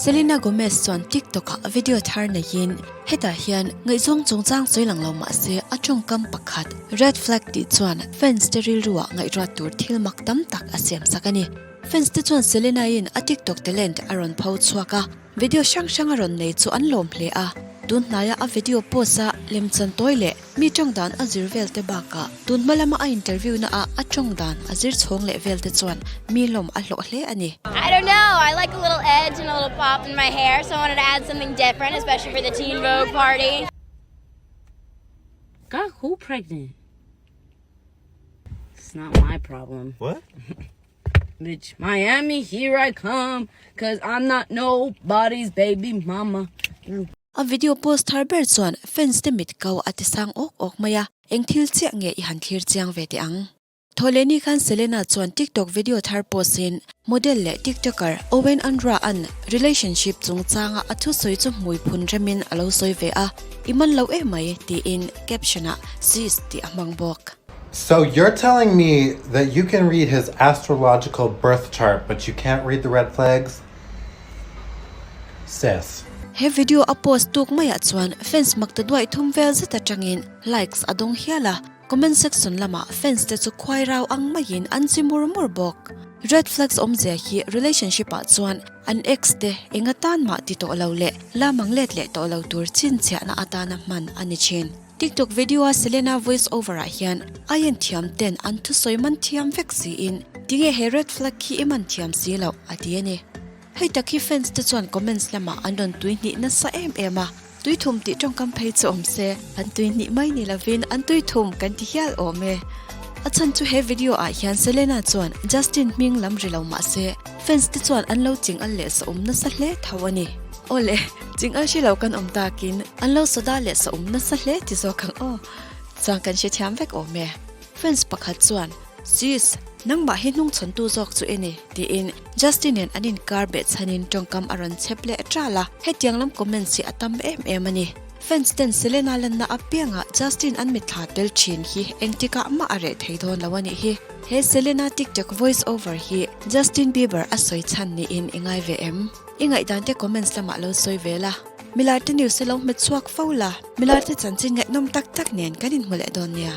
Selena Gomez chuan TikTok-ah video thar neiin hetah hian ngaihzawng chungchang sawi lang lo mah se a tawngkam pakhat red flag tih chuan fans te rilruah ngaihruat tur thil mak tam tak a siam sak a ni. Fans te chuan Selena-in a TikTok talent a rawn pho chhuak a, video hrang hrang a rawn nei chu an lawm hle a. Tun hnaia a video post a lemchan tawi leh Mi tawng dan a zir vel te bakah tun hma lama a interview na ah a tawng dan a zir chhawng leh vel te chuan mi lawm a hlawh hle a ni. I don't know, I like a little edge and a little pop in my hair so I wanted to add something different especially for the Teen Vogue party. Got who pregnant? It's not my problem. What? Bitch, Miami, here I come, cause I'm not nobody's baby mama. A video post thar ber chuan fans te mit ko a ti sang awk awk mai a, eng thil chiah nge i han thlir chiang ve teh ang. Thawhlehni khan Selena chuan TikTok video thar post in model leh TikToker Owen Andra an relationship chungchanga a thusawi chu hmui phun remin a lo sawi ve a, I man lo emai tiin caption ah sis tih a hmang bawk. So you're telling me that you can read his astrological birth chart but you can't read the red flags? Sis. He video a post tuk maiah chuan fans mak ta duaih thum vel zet atangin likes a dawng hial a, comment section lamah fans te chu khuai rau ang maiin an chi mur mur bawk. Red flags awmzia hi relationship ah chuan an ex te eng atan mah ti tawh lo leh la mang let leh tawh lo tur chhinchhiahna atana hman a ni thin. TikTok video a Selena voice over ah hian a en thiam ten an thusawi man thiam vek siin tinge he red flag khi i man thiam si loh a ti a ni. Hei tak hi fans te chuan comments lamah an rawn tui hnih nasa em em a, tui thum tih tawngkam phei chu awm se an tui hnih mai ni lovin an tui thum kan ti hial awm e. A chhan chu he video ah hian Selena chuan Justin hming lam ri lo mah se fans te chuan an lo ching al leh sa awm nasa hle tho a ni. Awle, ching al hre lo kan awm takin an lo soda leh sa awm nasa hle ti zawk ang aw. Chuan kan hrethiam vek awm e. Fans pakhat chuan, Sis, nangmah hi hnungchhawntu zawk chu i ni, tiin Justin nen an inkar beh chhanin tawngkam a rawn chep leh ṭal a, hetiang lam comments hi a tam em em a ni. Fans ten Selena lanna apiangah Justin an mitthla tel ṭhin hi engtikah mah a reh thei dawn lo a nih hi. He Selena TikTok voice over hi Justin Bieber a sawi chhan niin i ngai ve em? I ngaihdan te comments lamah lo sawi ve la. Milarte news hi lo hmet chhuak fo la, milarte chanchin ngaihnawm tak tak nen kan inhmu leh dawn nia.